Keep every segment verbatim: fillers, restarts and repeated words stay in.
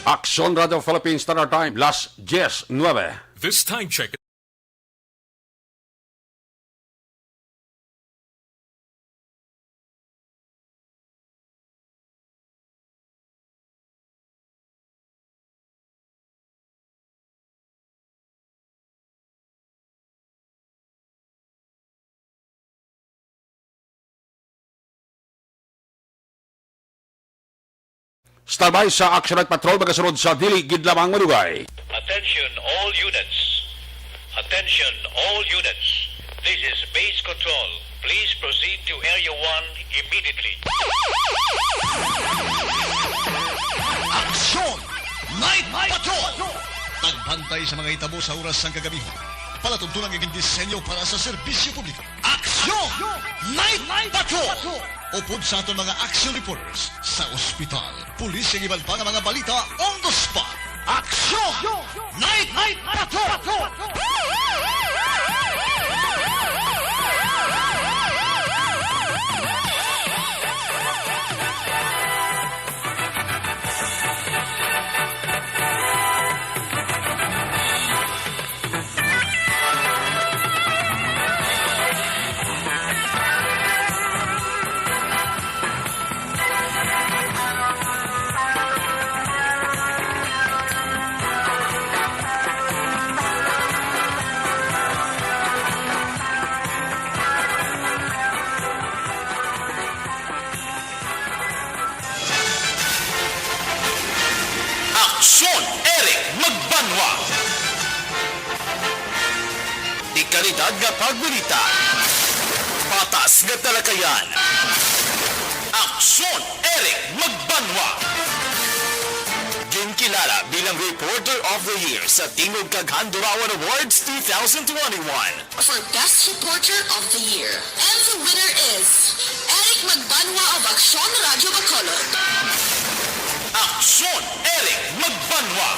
Aksyon Radyo Philippine Standard Time, las diez nueve. This time check. Standby sa Action Night Patrol, magasunod sa dili gid lamang madugay. Attention all units. Attention all units. This is Base Control. Please proceed to Area one immediately. Action! Night Patrol! Pagbantay sa mga hitabo sa oras sang kagabihan. Palatuntunan nga gindisenyo para sa serbisyo publiko. Action! Night Patrol! Upod sa aton mga action reporters sa ospital, pulis, kag iban pa nga mga balita on the spot. Action! Night Patrol! Aksyon, Eric Magbanwa. Dekalidad nga pagbalita. Patas nga talakayan. Aksyon, Eric Magbanwa. Ginkilala bilang Reporter of the Year sa Tingog kag Handurawan Awards two thousand twenty-one. For Best Reporter of the Year. And the winner is Eric Magbanwa of Aksyon Radyo Bacolod. Aksyon, Eric Magbanwa.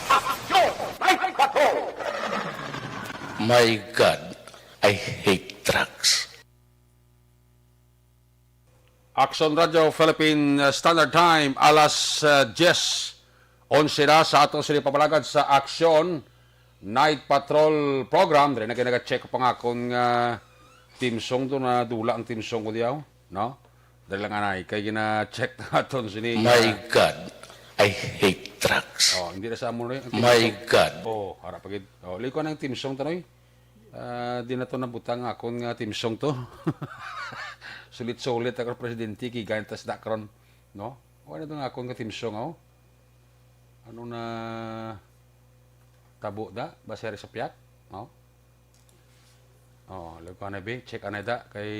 Aksyon, Night Patrol. My God, I hate trucks. Aksyon Radyo Philippine, uh, Standard Time, alas, uh, diez onse na sa aton sini pamalagan sa Aksyon Night Patrol Program. Diri na kay naga-check pa nga akon nga theme song to, na dula ang theme song ko diyaw, no? Dali lang anay, kay gina-check naton sini, My uh, God, I hate trucks. Oh, hindi na sa amo rin. My God. Oh, harap pa gid. Oh, liko na yung theme song, Tanoy. Ah, di na to nabutang nga akon nga theme song to. Sulit-sulit ako, presidente, kay gantas na karon, no? Wala na to nga akon nga theme song, oh. Ano na tabo da? Basi ari sa piyak, no? Oh, lagyan ko na, be. Check anay da. Kay,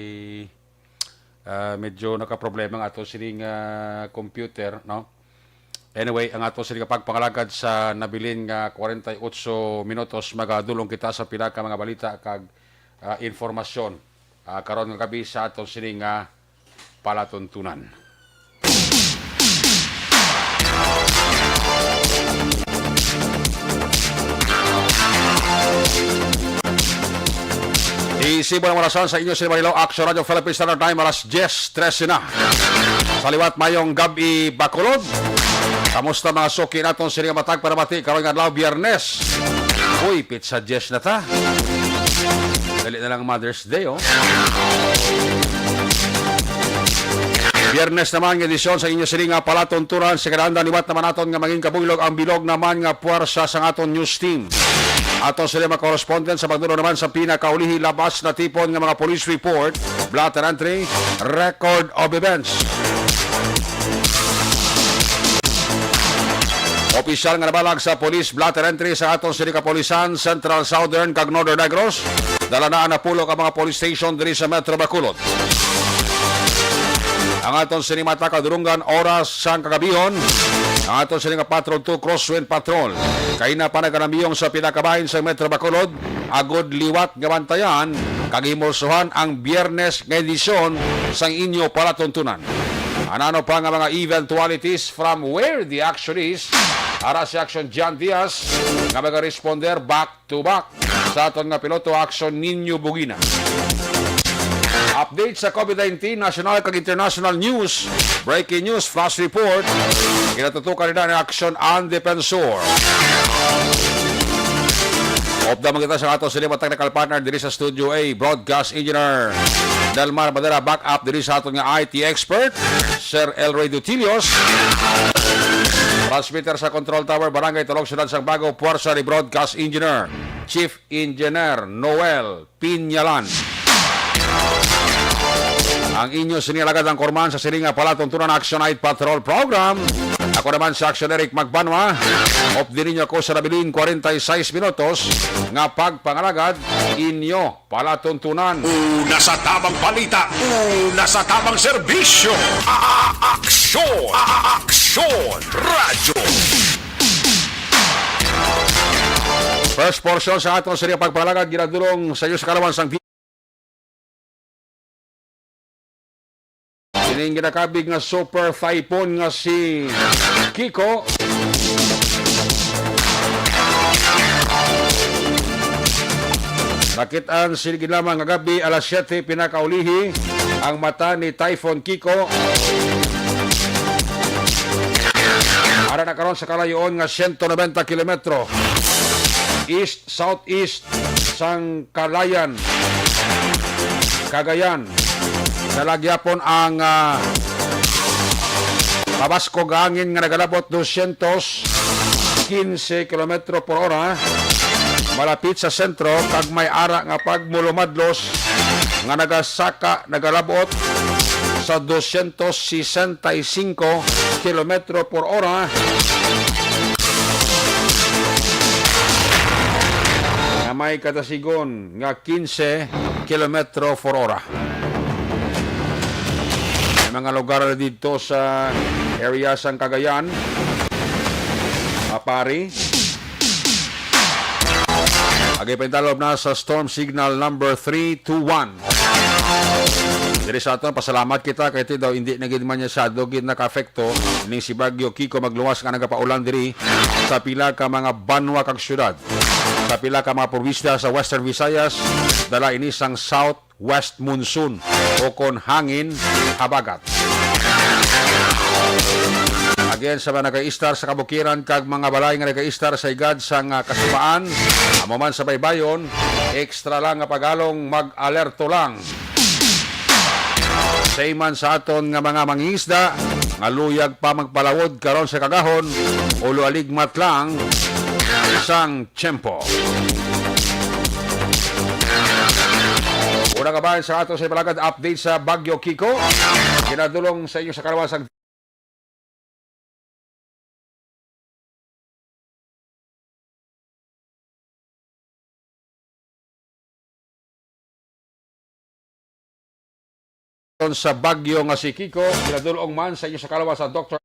ah, medyo nakaproblema ang ato sining, ah, computer, no? Anyway, ang ato sini nga pagpangalagad sa nabilin nga kwarenta y otso minutos magadulong kita sa pila ka mga balita kag, ah, informasyon, ah, karon nga gabi sa aton sini nga palatuntunan. Isibo ang orasan sa inyo sini Marilao, Action Radio Philippine Standard Time, alas diez trese na. Sa liwat, mayong gab-i, Bacolod. Kamusta mga suki naton sini nga matag panabati karon nga adlaw, Biyernes? Uy, pitsa diez na ta. Dali na lang Mother's Day, oh. Biyernes naman nga edisyon sa inyo sini nga palatuntunan sa kinahanglan. Liwat naman naton nga mangin kabuylog ang bilog naman nga puwersa sa aton news team. Ato sila mga correspondent sa pagdulong naman sa pinakaulihi labas na tipon nga mga police report, blotter entry, record of events. Opisyal nga nabalag sa police blotter entry sa aton sini kapulisan, Central, Southern, kag Northern Negros. Dala na ang napulo ka mga police station diri sa Metro Bacolod. Ang aton sini mata kadurungan oras sang kagabihon. Ang aton sini nga Patrol two, Crosswind Patrol. Kay na pa nagkanamiyong sa pinakabahin sa Metro Bacolod, agod liwat nga bantayan kag himulsohan ang Biyernes nga edisyon sang inyo palatuntunan. Anano pa nga mga eventualities from where the action is? Ara si Action John Diaz nga magaresponder back to back sa aton nga piloto, Action Nino Bugina. Update sa COVID nineteen, national kag international news. Breaking news, flash report. Ginatutukan nila ni Action ang Defensor. Update man kita sa ato sini mga technical partner diri sa Studio A, broadcast engineer Delmar Madera, backup diri sa aton nga I T expert, Sir Elroy Dutilios. Transmitter sa Control Tower, Barangay Tulog, Siyudad sang Bago, puwersa ni broadcast engineer, Chief Engineer Noel Pinyalan. Ang inyo sini alagad ang korman sa sini nga palatuntunan Action Night Patrol Program. Ako naman si Action Eric Magbanwa. Update ninyo ako sa nabilin forty-six minutos nga pagpangalagad inyo palatuntunan. Una sa tamang balita, una sa tamang serbisyo. A-, a-, aksyon, a-, aksyon, radyo. First portion sa aton sini nga pagpangalagad ginadulong sa inyo sa kalawan sang Ining ginakabig nga super typhoon nga si Kiko. Nakit-an sini gid lamang nga gabi alas siyete pinakaulihi ang mata ni Typhoon Kiko. Ara na karon sa kalayoon nga siyento nobenta kilometro east southeast sang Kalayan, Cagayan. Dala gihapon ang, ah, pabaskog nga hangin nga nagalabot dosyentos kinse kilometro por ora. Malapit sa sentro kag may ara nga pagmulumadlos nga nagasaka, nagalabot sa dosyentos sesenta y cinco kilometro por ora. Nga may katasigon nga kinse kilometro por ora. May mga lugar dito sa area sang Cagayan, Mapari. Agi pa intalob na sa storm signal number three two one. Diri sa aton, pasalamat kita kay ti daw hindi na gid man niya sado gid nakaapekto ning si Bagyo Kiko magluwas nga nagapaulan diri sa pila ka mga banwa kag syudad. Sa pila ka mga probinsya sa Western Visayas, dala ini sang southwest monsoon o kon hangin habagat. Again, sa mga nagaistar sa kabukiran kag mga balay nga nagaistar sa higad sang, ah, kasumaan, amo man sa baybayon, extra lang nga pagalong, mag-alerto lang. Same man sa aton nga mga mangingisda nga luyag pa magpalawod karon sa kagahon, ulo aligmat lang sang tiyempo. Una ka ba sa ato sa ipalagad update sa Bagyo Kiko? Ginadulong sa inyo sa kalawas ang sa bagyo nga si Kiko, pinadulong man sa inyo sa kalawas ang Doktor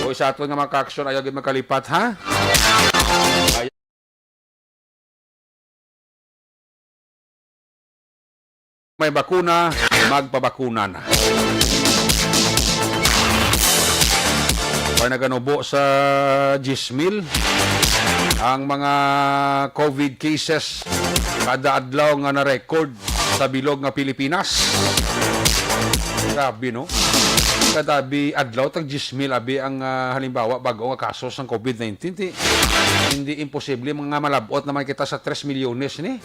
Uy, sa aton nga mga ka-action, ayaw gid magkalipat, ha? Ayaw. May bakuna, magpabakuna na. May naganubo sa diyes mil ang mga COVID cases kada adlaw nga na-record sa bilog nga Pilipinas. Grabe, no? Kada bi-, adlaw, tag diyes mil abi ang, ah, halimbawa, bag-o nga kaso sang COVID nineteen. Ti, hindi imposible nga malab-ot naman kita sa tres milyones ni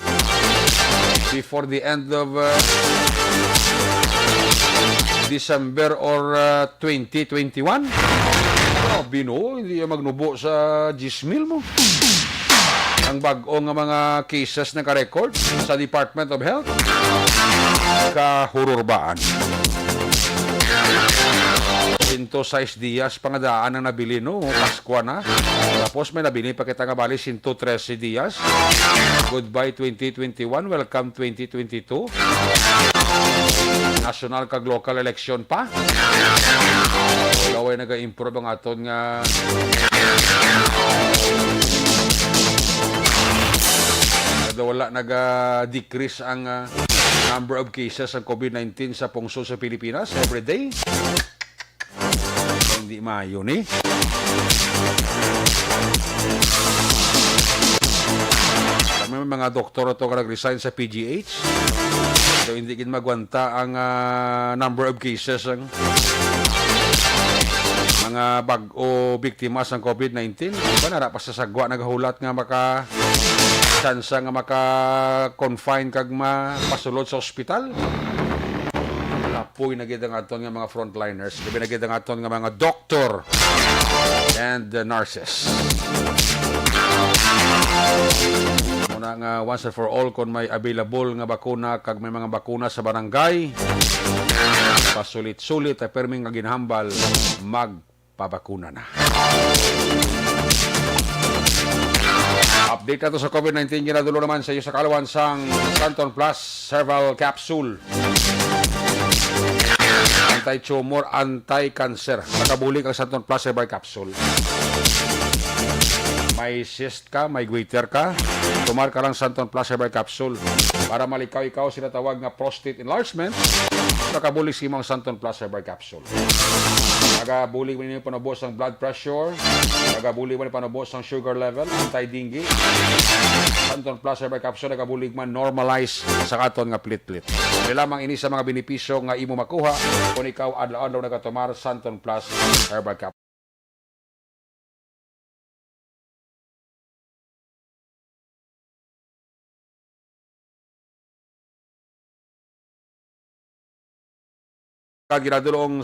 before the end of, uh, December or, uh, twenty twenty-one. Grabe, no? Hindi yan magnubo sa diyes mil mo. Ang bag-o nga mga cases naka-record sa Department of Health, kahururbaan. Sinto sais dias pa nga daan ang nabilin, no? Paskwa na. Tapos may nabilin pa kita nga bali, sinto trese dias. Goodbye twenty twenty-one, welcome twenty twenty-two. National kag local election pa. Daw ay naga-improve ang aton nga daw wala naga-decrease ang, ah, number of cases ng covid nineteen sa pungsod sa Pilipinas every day. Hindi maayo ni. Kami may mga doktor to nga nag-resign sa P G H. So, hindi gid magwanta ang, ah, number of cases ang mga bag-o biktima sang covid nineteen. Iba na ra pa sa sagwa nagahulat nga maka tsansa nga maka-confine kag mapasulod sa ospital. Lapoy na gid ang aton nga mga frontliners, labi na gid ang aton nga mga doctor and, uh, nurses. Muna nga, once and for all, kung may available nga bakuna kag may mga bakuna sa barangay, pasulit-sulit ay permi nga ginhambal, magpabakuna na. Update nato sa covid nineteen, ginadulo naman sa iyo sa kaalawan sang Santon Plus Herbal Capsule. Anti-tumor, anti-cancer. Nakabulig ang Santon Plus Herbal Capsule. May cyst ka, may goiter ka, tomar ka lang Santon Plus Herbal Capsule para malikaw ikaw sa tinatawag nga prostate enlargement. Nakabulig sa imong Santon Plus Herbal Capsule. Nagabulig man ini panubo sang blood pressure, nagabulig man panubo sang sugar level, anti-dengue. Santon Plus Herbal Capsule nagabulig man normalize sa aton nga platelet. Dili lamang ini sa mga benepisyo nga imo makuha kung ikaw adlaw-adlaw nagatumar Santon Plus Herbal Capsule. Kag ginadulong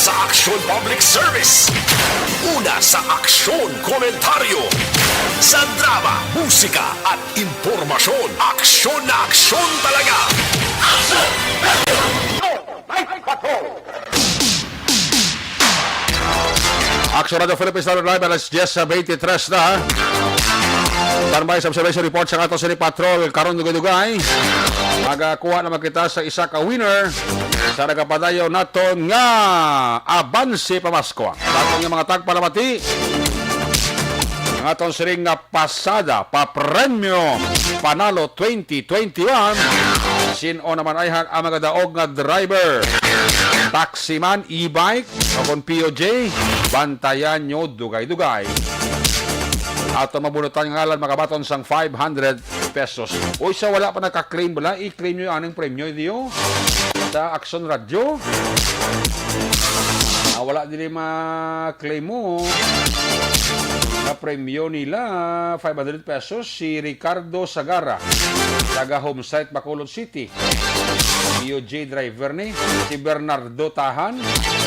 Sa Aksyon Public Service. Una sa aksyon, komentaryo. Sa drama, musika, at impormasyon. Aksyon na aksyon talaga. Aksyon! Aksyon Radyo Philippines, live, alas diyes sa twenty-three na. Standby sa observation report sa ato sini patrol karon dugay-dugay. Magakuha naman kita sa isa ka winner sa nagapadayon naton nga Abanse Pamasko. Aton nga mga tagpalamati, ang aton siring nga pasada pa premyo panalo twenty twenty-one. Sin-o naman ay ang magadaog nga driver, taximan, e-bike, o kon P O J, bantayan nyo dugay-dugay. Ato mabunutan nga ngalan, makabaton sang five hundred pesos. Uy, sa wala pa naka-claim bala, i-claim nyo aning premyo, diyo. Sa Aksyon Radyo. Ah, wala dili ma-claim mo. Ang premyo nila, five hundred pesos. Si Ricardo Sagara, taga Homesite, Bacolod City. P O J driver ni. Si Bernardo Tahan,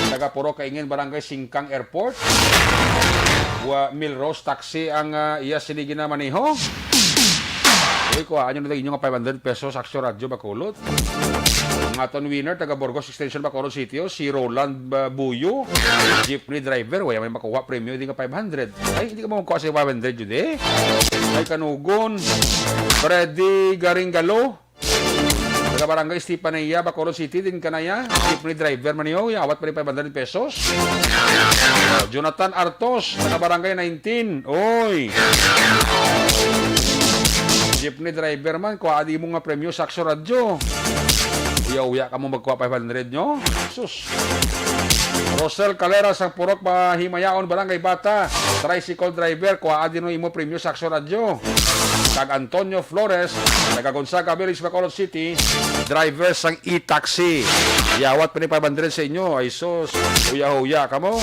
taga Puro Kaingen, Barangay Singkang Airport. Wa, Milrose Taxi ang, ah, iya sini ginamaneho. Uy, kuhaan nyo na inyo nga five hundred pesos, Aksyon Radyo Bacolod. Ang aton winner, taga Burgos Extension, Bacolod City, oh, si Roland, ah, Buyo, jeepney driver, wala may makuha premyo, di nga five hundred. Ay, hindi ka mo magkuha sa five hundred, yun eh. Ay, kanugon. Freddy Garingalo, taga Barangay Estefanía, Bacolod City, din kanaya. Jeepney driver man niyo, yawat pa rin five hundred pesos. Oh, Jonathan Artos, taga Barangay nineteen. Oy! Jeepney driver man, kuha di mo nga premyo sa Aksyon Radyo. Uya-uya ka mo magkuha five hundred nyo? Sus! Rosel Calera sang Purok Mahimayaon, Barangay Bata, tricycle driver, kuha di no imo premyo sa Aksyon Radyo. Kag Antonio Flores, taga Gonzaga Village, Bacolod City, driver sang e-taxi. Yawat pa ni five hundred sa inyo. Ay sus, huya-huya ka mo.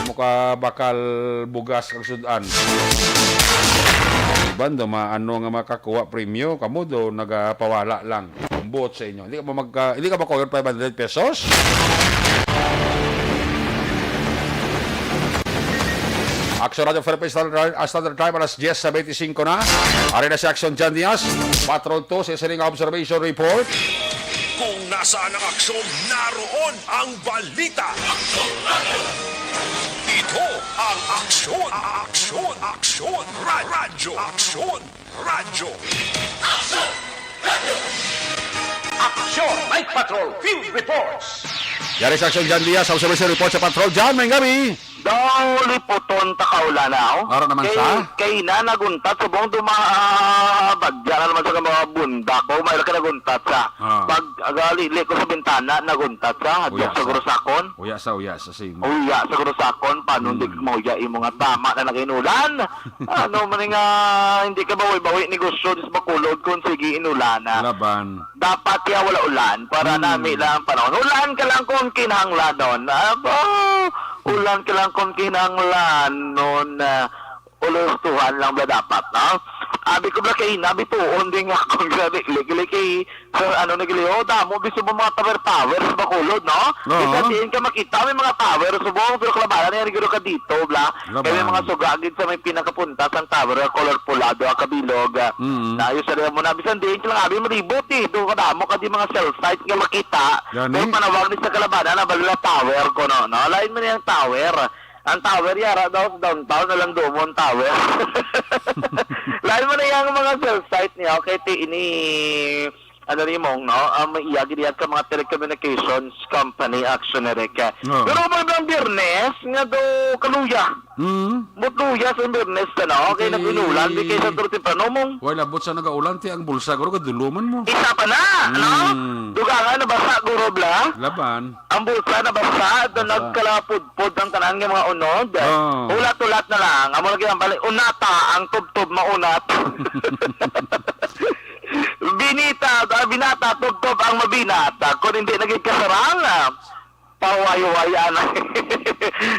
Mo ka bakal bugas kag sudan. Iban do maano nga makakuha premyo, kamo do nagapawala lang. Ang buot sa inyo. Hindi ka ba magka-, hindi ka ba kuha five hundred pesos? Aksyon Radyo Philippines Standard Time, ah, Standard Time, alas diyes sa twenty-five na. Ari na si Aksyon John Diaz, Patrol two, sa isa nga observation report. Kung nasaan ang aksyon, naroon ang balita. Ito ang Aksyon, Aksyon, Aksyon, Ra-, Radyo, Aksyon, Radyo. Aksyon, Night Patrol, Field Reports. Yari sa Aksyon John Diaz, sa observation report sa Patrol. John, may gabi. Daw liputon ta kaulanaw. Ara naman Kay, sa? Kay na naguntat subong duma-, ah, bagya na naman sa mga bunda ko. May ka naguntat sa. Ah. Pag agalili ko sa bintana, naguntat sa. Uya Hadlok sa sa. Gurusakon. Uya sa, uya sa, same. Uya sa Gurusakon, paano hindi Hmm. ka mauya imo nga tama na nag-inulan? Ano man nga, hindi ka bawi-bawi negosyo, dis Bacolod kung sige inulana. Laban. Dapat ya wala ulan para Hmm. nami lang ang panahon. Ulan ka lang kung kinahanglanon. Aba, ulan ka lang kung kinahanglanon. Ah, ulustuhan lang ba dapat, no? Abi ko bala kay ina, bituon din nga akong gani, ligi-ligi, sa ano, nagili, oh, damo, biso mo mga tower, tower sa Bacolod, no? Oo. Di ka diin ka makita, may mga tower, subong, pero kalabanan na yan, giro ka dito, bla. Laban. Kaya may mga suga, gid sa may pinakapunta, sang tower, color pulado, ah, kabilog, ah, Mm. naayos sa mo na, bisan diin ka lang, abi, malibot, eh, doon ka damo, ka di mga cell site nga makita, Gani. Pero panawag ni sa kalabanan, na bala tower ko, no, no? Lain man yung tower. Ang tower, yara daw sa downtown, na lang Dumon Tower. Lain mo na yung mga cell site niya, okay, ti ini, ano ni mong, no? Ang may iyagi diyan ka mga telecommunications company, Action Eric. Oo. Pero may bang Biyernes, nga do kaluya. Mm. But luya sa Biyernes ka na, okay, Okay. nag-inulan, di kayo sa turti pa, no, mong? Wala, but sa nagaulan, ti ang bulsa, guro, kaduluman mo. Isa pa na, no? Mm. Dugangan, nabasa, guro, bla? Laban. Ang bulsa nabasa, do Basa. nagkalapudpod ang tanan nga mga unod. Oh. Ulat-ulat na lang. Amo lagi ang balik. Unata, ang tubtob maunat. Binita, ah, binata, tubtob ang mabinat. Ah, kung hindi naging kasarang, ah, pahuway-huway, ana.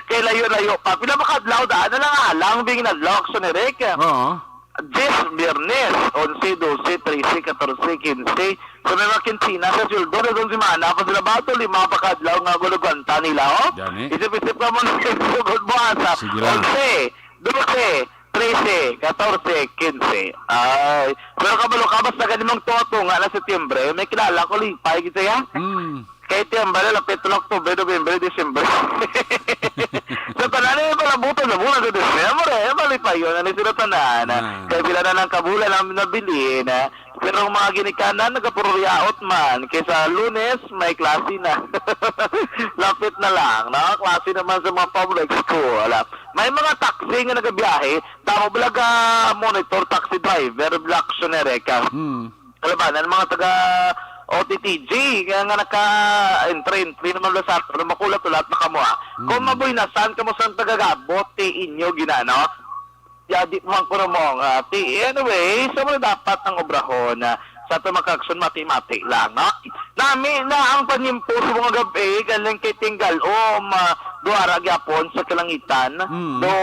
Kay layo-layo pa. Pila ba kadlaw daan na lang, alang, bing nadlok, Sunirek? Oo. Diyes, Biyernes, onse, dose, trese, katorse, kinse. Sa may mga kinsina sa sweldo, sa isang semana pa sila bato, lima pa kadlaw nga gulugwanta nila, oh. Gani. Isip-isip ka mo na yung sugod mo, asa. Sige lang. Onse, dose, trese, katorse, kinse. Ay, pero kabalo ka, basta ganun mong tunga-tunga na Setyembre, may kilala ko, lipay, kita ya. Hmm. Kay tiyembre, lapit na October, November, December. Sa tanan, eh, palabutan na muna sa December, eh. Malipayon na ni sila tanan. Ah. Kay pila na lang kabulan ang nabilin, eh. Pero ang mga ginikanan, nagapururyaot man. Kay sa Lunes, may klase na. Lapit na lang, no? Klase naman sa mga public school. May mga taxi nga nagabiyahe, tamo bala ka monitor, taxi driver, black, sunereka. Hmm. Kalabanan, mga taga O T T G, kaya nga naka-entry-entry naman lang sa ato, makulat-ulat na kamo, ah. Kung Mm. mabuy na, saan kamo sa tagagabot, ti inyo ginano? Ya, di man ko mo, ah, ti, anyway, sa mga dapat ang obrahon, ah, sa ato makakson, mati-mati lang, no? Nami na ang panimpo sa mga gabi, galing kay Tinggal, um, ah, duara gyapon sa kalangitan, Mm. do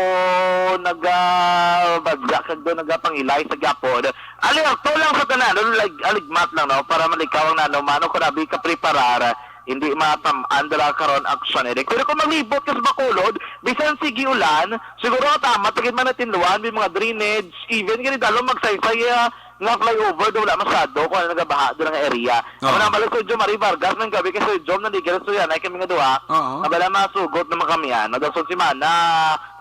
nagabagya, kag do nagapangilay sa gyapon. Alerto lang sa tanan, alig-, aligmat lang, no? Para malikaw ang nano-mano, kung abi ka preparar, hindi matam-an dira karon, Action Eric. Pero kung maglibot ka sa Bacolod, bisan sige ulan, siguro tama, tigid man natin luwan, may mga drainage, even gani dalo magsaysay, ah, nga flyover, do wala masyado kung ano nagabaha doon nga area. Oo. Ang nabalik sa Jom Marie Vargas, ng gabi kay Sir Jom, nandigan sa Suyanay kami nga duha. Oo. Abala, masugot naman kami, ano, daw sa semana,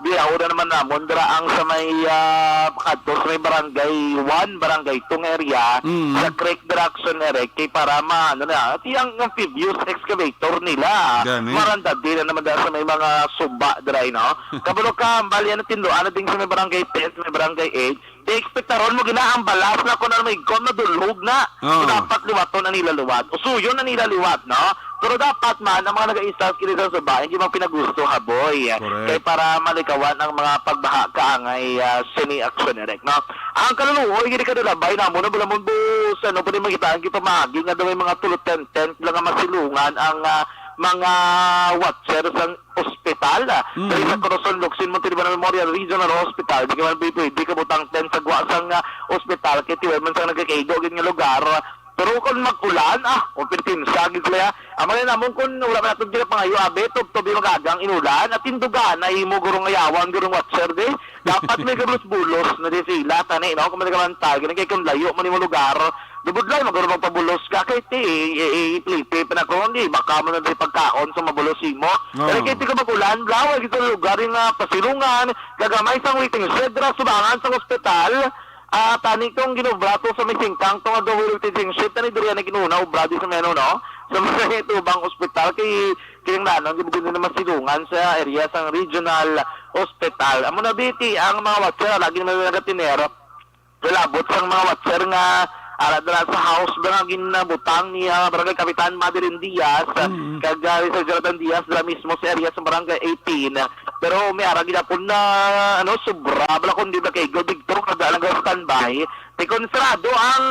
biyaho na naman namon dira ang sa may, ah, kadto sa may barangay one, barangay two nga area, Mm. sa creek direction, Eric, kay para ma-, ano na, ati ang amphibious excavator nila. Gani. Maranda din na naman dira sa may mga suba dira, no? Kabalo ka, ang bali, ano, tinduan na din sa may barangay ten, sa may barangay eight. Di ekspektaron mo gina ang balas na kung ano may kon madulog na. Oo. So, dapat liwaton na nila liwat. Usuyon na nila liwat, no? Pero dapat man, ang mga nag-a-install kini sa suba, hindi man pinagusto, ha, boy. Correct. Kay para malikawan ang mga pagbaha kaangay, ah, sini Action Eric, no? Ang kaluluoy, hindi ka nalabay na mo na bala mo, boss. Ano pa rin makita ang kita magi nga daw may mga tulutenten lang nga masilungan ang, ah, mga watcher sang ospital, ah, Mm. dali sa Corazon Locsin Montalban Memorial Regional Hospital. Di ka man pwede ka butang tent sa gwa sang, ah, ospital kay tiway man sang nagakaigo gid nga lugar. Pero kung mag-ulan, ah, kung pintinsa gid sila, ah. Ang mga namon kung wala man natin ginapangayo, abi, tubtob yung magagang inulan, at tindugan na imo gurong ngayawan, gurong watcher, di. Dapat may gabulos-bulos na di sila, tani, no? Kung may nagkamantal, ganun kay kung layo man imo lugar, dubod lang, magurong magpabulos ka, kay ti, i, i, i, iplipi, pa na kung di, baka mo na di pagkaon, so mabulos imo. Oo. Pero kay ti ka mag-ulan, bla, wala gid sa lugar yung, ah, pasilungan, gagamay sang waiting shed, ra, subangan sang ospital, ah, tani kung ginubrato sa may singkang, tong adlaw waiting shed, tani diri na ginuna, obra di sa may ano, no? Sa may tubang ospital, kay, kay ang lanon, di ba, di na masilungan sa area sang regional ospital. Amo na, B T, ang mga watcher, lagi naman nagatinero. Lalabot sang mga watcher nga ara dira sa house ba nga ginabutang ni, ah, Barangay Kapitan Madeline Diaz, Mm. kag, ah, Sir Jonathan Diaz dira mismo sa area sa Barangay eighteen. Pero may ara gid hapon na, ano, sobra bala kundi ba kay go big truck na dala nga standby. Ti kon sarado ang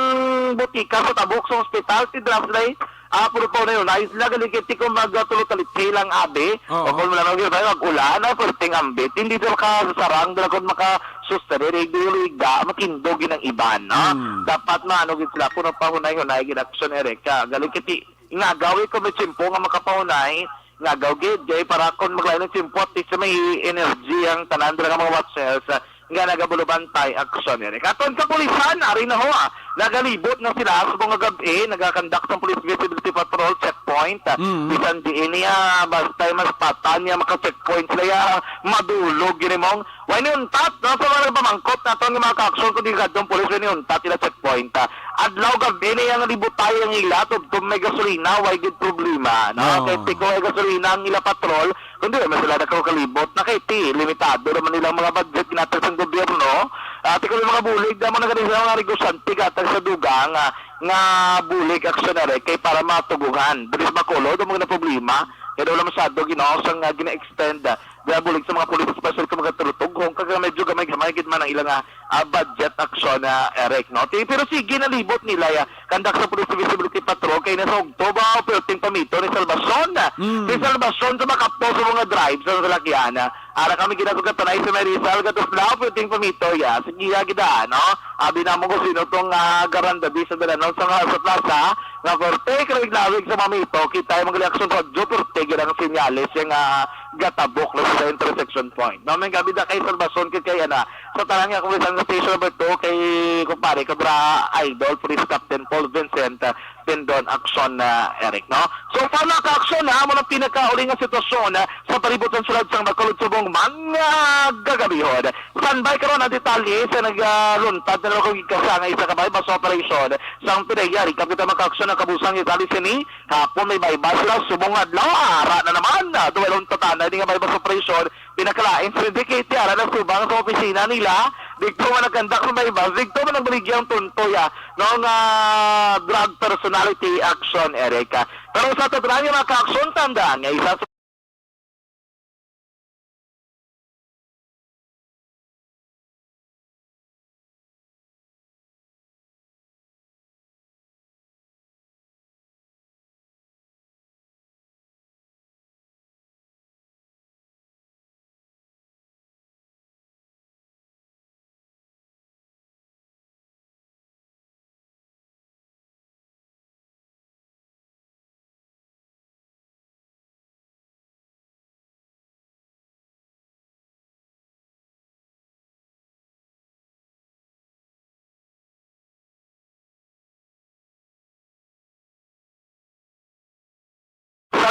butika sa tabok sa ospital, ti dira sila, eh, ah, puro pa na yun. Ay, sila galing kay ti kung mag, ah, tulo talit lang abi. Oo. O kung wala nang yun, ay, mag-ulan, ah, perting ambit. Hindi daw ka sarang, dala kung maka sustenir, eh, di liga, matindog yun ang iban, no? Mm. Dapat maano gid sila, puno pa hunay-hunay gid action, Eric, ah, galing kiti, nga agawi ko may tsimpo nga makapahunay, nga agaw gid, kay para kung maglain ng tsimpo, at least may energy ang tanan dira nga mga watchers, ah, nga nagabulubantay action, Eric. Aton kapulisan, ari na ho, ah, nagalibot na sila sa mga gab-i, nagakandak sa police visibility patrol checkpoint, ah, Mm. bisan diin niya, basta mas patan niya maka-checkpoint sila, ya, madulog, gini mong Way niuntat, no? Sa mga nagpamangkot naton nga mga ka-action, kung di gadtong pulis, way niuntat ila checkpoint, ah. Adlaw, gabi na yang libutay ang ila, tubtob may gasolina, way gid problema, no? Oo. Kay tiko way gasolina ang ila patrol, kung di man sila nakakalibot, na kay ti, limitado naman nilang mga budget ginatag sang gobyerno. Ah, tiko may mga bulig, naman na ganun sila mga negosyante, gatag sa dugang, ah, nga bulig, aksyon na rin, kay para matuguhan. Dili sa Bacolod, ang mga problema, kaya daw lang masyado, ginawa sang, ah, gina-extend, ah, Gabulig sa mga pulis, especially kung magkatulutog, kung kaga medyo gamay-gamay gid man ang ilang, ah, ah, budget action, ah, Eric, no? Ti-, pero sige, nalibot nila, ya. Kandak sa Police Visibility Patrol, kay nasa October, perting pamito ni Salvacion. Mm. Si Salvacion sa makapo sa mga drive sa salakyan, ah. Ara kami ginasugat tanay sa may Rizal, gatos na, perting pamito, ya. Sige, ya, gid, ah, no? Abi na mo kung sino tong, ah, garanda di sa dalanon sa, sa plaza, nga perting kalawig-lawig sa mamito, kita yung mga reaksyon sa radyo, perting ilang senyales, yung, ah, gatabok na sa intersection point. No, may gabi na kay Salvacion kay, kay, ana, sa tanan nga kung isang station number two kay kumpare, kabra idol, Police Captain Paul Vincent, ah, Pindon Action, ah, Eric, no? So, para ka-action, ha, mo ng pinakauling nga sitwasyon, ah, sa palibot ng sulod sang Bacolod subong man nga gagabihon. Standby karon ang detalye sa nagluntad na nakagigkasa nga isa ka buy-bust operation sang pinayari. Kapitan, mga ka-action, ang kabusang detalye sini, hapon may buy-bust sila, subong adlaw, ara na naman. Ah, duway lang tatanay di nga buy-bust operation, pinakalain sa Rizal City, ara na subang sa opisina nila. Dito man nagkandak sa buy-bust, dito man nagbaligya ang tuntoy, ah, no, nga drug personality action, Eric. Pero sa tatrayo, mga ka-action, tandaan nga isa sa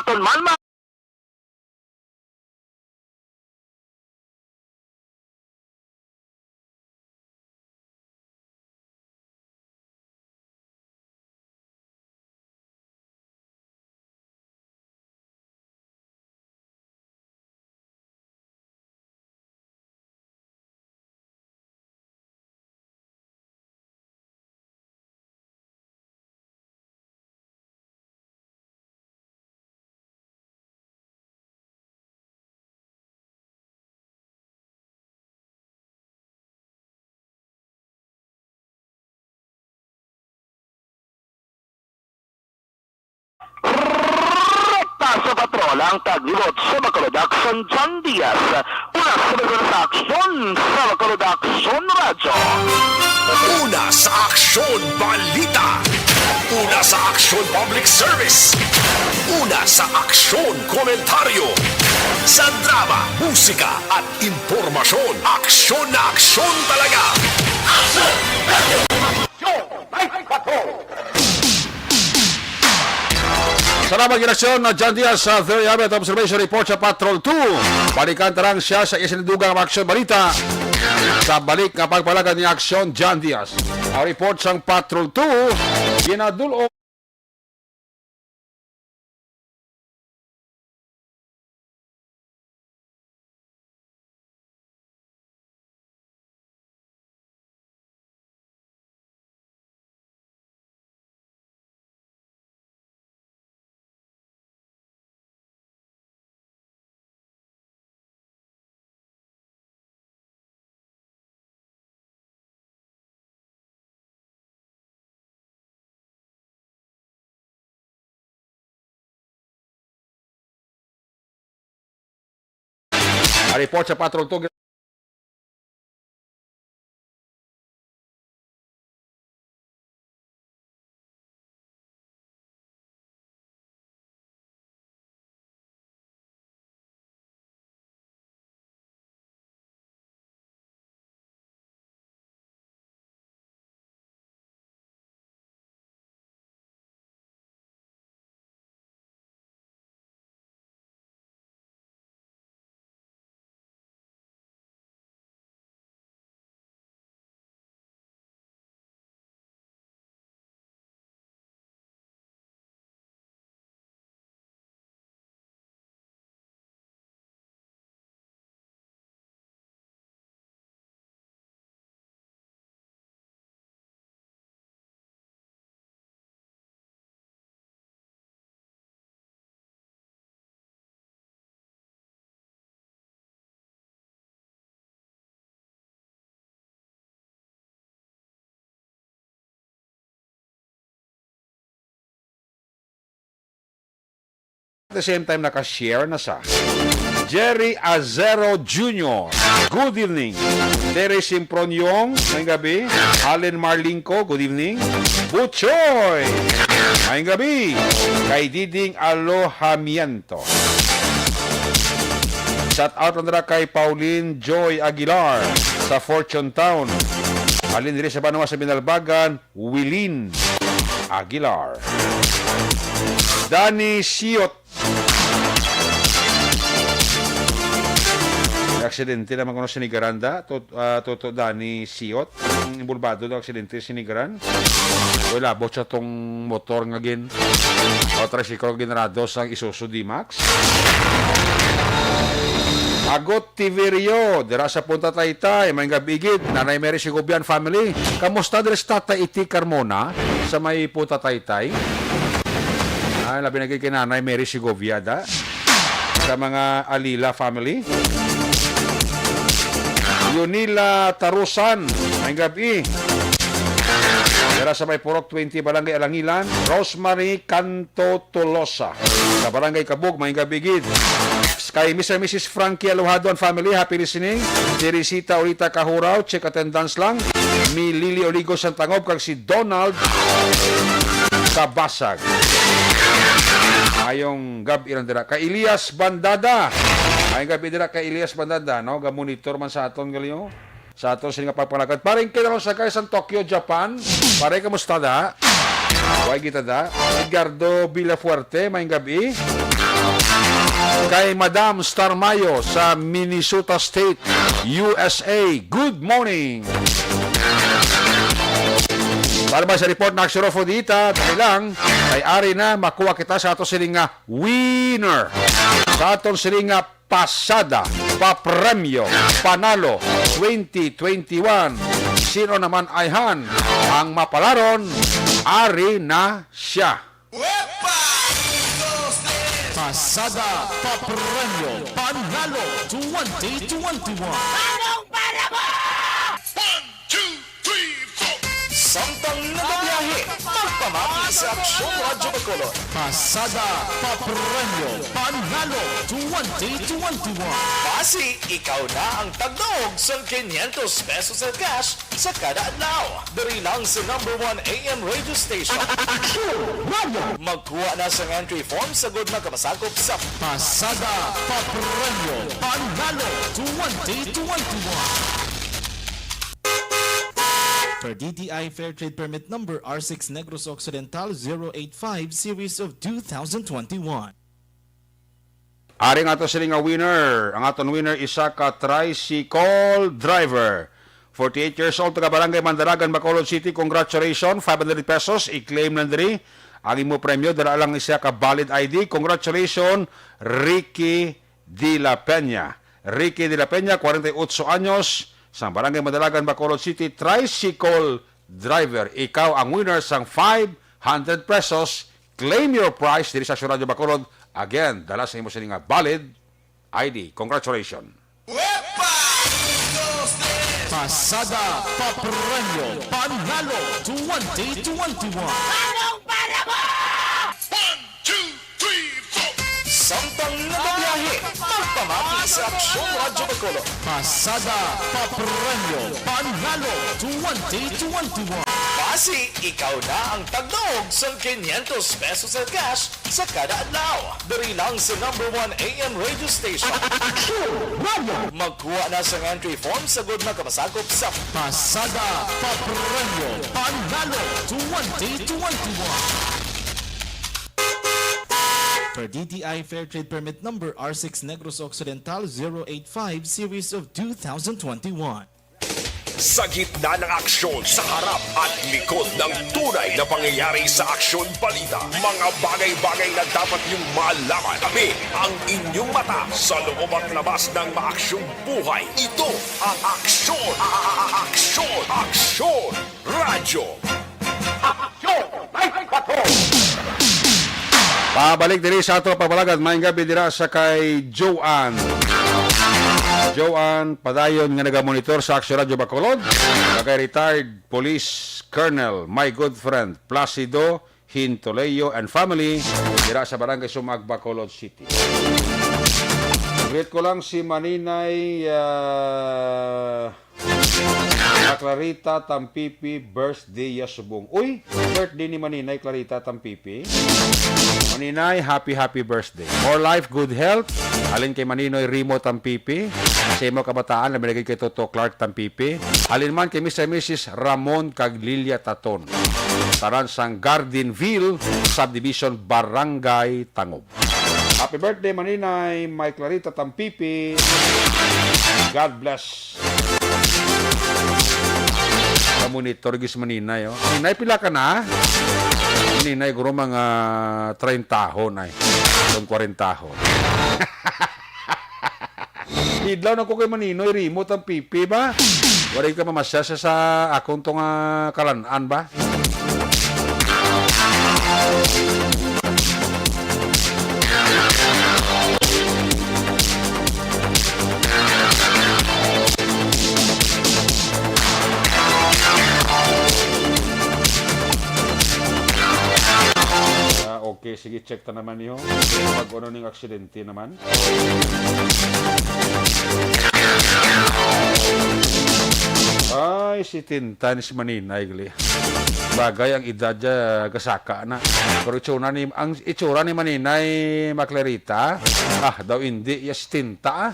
Ton Malma. Rota sa patrol ang taglibot sa Bacolod Action, John Diaz. Una sa Bacolod sa Action, sa Bacolod Action Radyo. Una sa Aksyon Balita. Una sa Aksyon Public Service. Una sa Aksyon Komentaryo. Sa drama, musika, at impormasyon, aksyon na aksyon talaga. Aksyon! Aksyon! Night Patrol! Salamat, Ginaksyon na John Diaz sa Very Habit Observation Report sa Patrol two. Balikan tarang siya sa isindugang aksyon balita. Sa balik nga pagpalagad ni Aksyon John Diaz. Ang report sang Patrol two, ginadul-ong Ang report sa Patrol two. At the same time, naka-share na sa Jerry Azero Junior. Good evening. Terry Simpronyong, maayong gabi. Allen Marlingco, good evening. Buchoy, maayong gabi. Kay Diding Alojamiento. Shout out lang dira kay Pauline Joy Aguilar sa Fortune Town. Halin diri sa banwa sa Binalbagan, Wilin Aguilar. Danny Siot. Aksidente naman kuno sa Nigaranda, Tot-, ah, Toto Danny Siot. Ang involvado daw aksidente sa Nigaran. Wala, bot sa tong motor nga gin, o tricycle ginrado sang Isuzu D-Max. Agot Tiverio, dira sa Punta Taytay, maayong gabi gid, Nanay Mary Segovia and family. Kamusta diri si Tata Iti Carmona sa may Punta Taytay? Ah, labi na gid kay Nanay Mary Segovia da. Sa mga Alila family. Yunila Tarusan, maayong gabi. Dira sa may Purok twenty, Barangay Alangilan, Rosemary Canto Tolosa, sa Barangay Kabug, maayong gabi gid. Kay Mister and Missus Frankie Alojado and family, happy listening. Teresita Olita Kahuraw, check attendance lang. Mi Lily Oligo Santangob, kag si Donald Kabasag. Maayong gab-i lang dira. Kay Elias Bandada. Maayong gab-i dira kay Elias Bandada, no? Ga-monitor man sa aton gali, oh. Sa aton sini nga pagpalagad. Paring kita sa guys sa Tokyo, Japan. Pare, kamusta da? Way kita da. Edgardo Villafuerte, maayong gab-i. Kay Madam Star Mayo sa Minnesota State, U S A. Good morning. Para ba sa report na Aksyon Rodolfo Dita, dali lang, kay ari na makuha kita sa ato sini nga winner. Sa aton sini nga pasada, papremyo, panalo twenty twenty-one. Sino naman ayhan ang mapalaron? Ari na siya. Pasada, papremyo, panalo twenty twenty-one. Anong para mo? One, two, three, four. Samtang nagabiyahe, magpamati sa Aksyon Radyo Bacolod. Pasada, papremyo, panalo twenty twenty-one. Basi, ikaw na ang tagdaog sang quinientos pesos sa cash sa kada adlaw. Diri lang sa number one A M radio station. Aksyon Radio! Magkuha na sang entry form sa gud makamasakop sa Pasada, papremyo, panalo twenty twenty-one. Per D T I Fair Trade Permit Number R six Negros Occidental zero eight five Series of two thousand twenty-one. Ari ang ato sini nga winner. Ang aton winner, isa ka tricycle driver. Forty-eight years old, taga Barangay Mandalagan, Bacolod City. Congratulations, five hundred pesos. I-claim lang diri. Ang imo premyo, dala lang isa ka valid I D. Congratulations, Ricky de la Peña. Ricky de la Peña, forty-eight anyos, sa Barangay Mandalagan, Bacolod City, tricycle driver. Ikaw ang winner sang five hundred pesos. Claim your prize diri sa Aksyon Radyo Bacolod. Again, dala sa imo sini nga valid I D. Congratulations. Pasada, papremyo, panalo twenty twenty-one. Anong para mo? One, two, three, four. Samtang nagabiyahe, magpamati sa Aksyon Radyo Bacolod. Pasada, papremyo, panalo twenty twenty-one. Basi, ikaw na ang tagdaog sang quinientos pesos sa cash sa kada adlaw. Diri lang sa number one A M radio station. Aksyon Radio! Magkuha na sang entry form sa gud makamasakop sa Pasada, papremyo, panalo twenty twenty-one. Per D T I Fair Trade Permit Number R six Negros Occidental zero eight five Series of two thousand twenty-one. Sa gitna ng aksyon, sa harap at likod ng tunay na pangyayari sa Aksyon Balita, mga bagay-bagay na dapat niyong malaman, kami ang inyong mata sa loob at labas ng maaksyong buhay. Ito ang Aksyon, a-, a-, a-, Aksyon, Aksyon Radyo. Aksyon! May bato! Pabalik diri sa ato pagpalagad, maayong gabi dira sa kay Joanne. Joanne Padayon nga nagamonitor sa Aksyon Radyo Bacolod, kay retired Police Colonel, my good friend, Placido Hintoleo and family, dira sa Barangay Sumag, Bacolod City. Greet ko lang si Maninay, ah, Clarita Tampipi, birthday ya subong. Uy, birthday ni Maninay Clarita Tampipi. Maninay, happy, happy birthday. More life, good health. Halin kay Maninoy Rimo Tampipi. Sa imo kabataan, labi na gid kay Toto Clark Tampipi. Halin man kay Mister and Missus Ramon kag Lilia Taton. Tanan sang Garden View Subdivision, Barangay Tangub. Happy birthday, Maninay, my Clarita Tampipi. God bless. Monitor gis Maninay, oh. Maninay, pila ka na? Maninay, guro mga treinta hon ay. Itong kwarenta hon. Idlaw na ko kay Maninoy Rimo Tampipi ba? Wala ka mamasya sa, sa akong to nga kalan-an ba? Ah, okay, sige, check ta naman niyo. Pag ano ning aksidente naman. Ay, setenta ni si Maninay, gali. Bagay ang edad ya, gasaka na. Pero itsura ni, ang itsura ni Maninay Maclerita, ah, daw hindi, ya setenta, ah.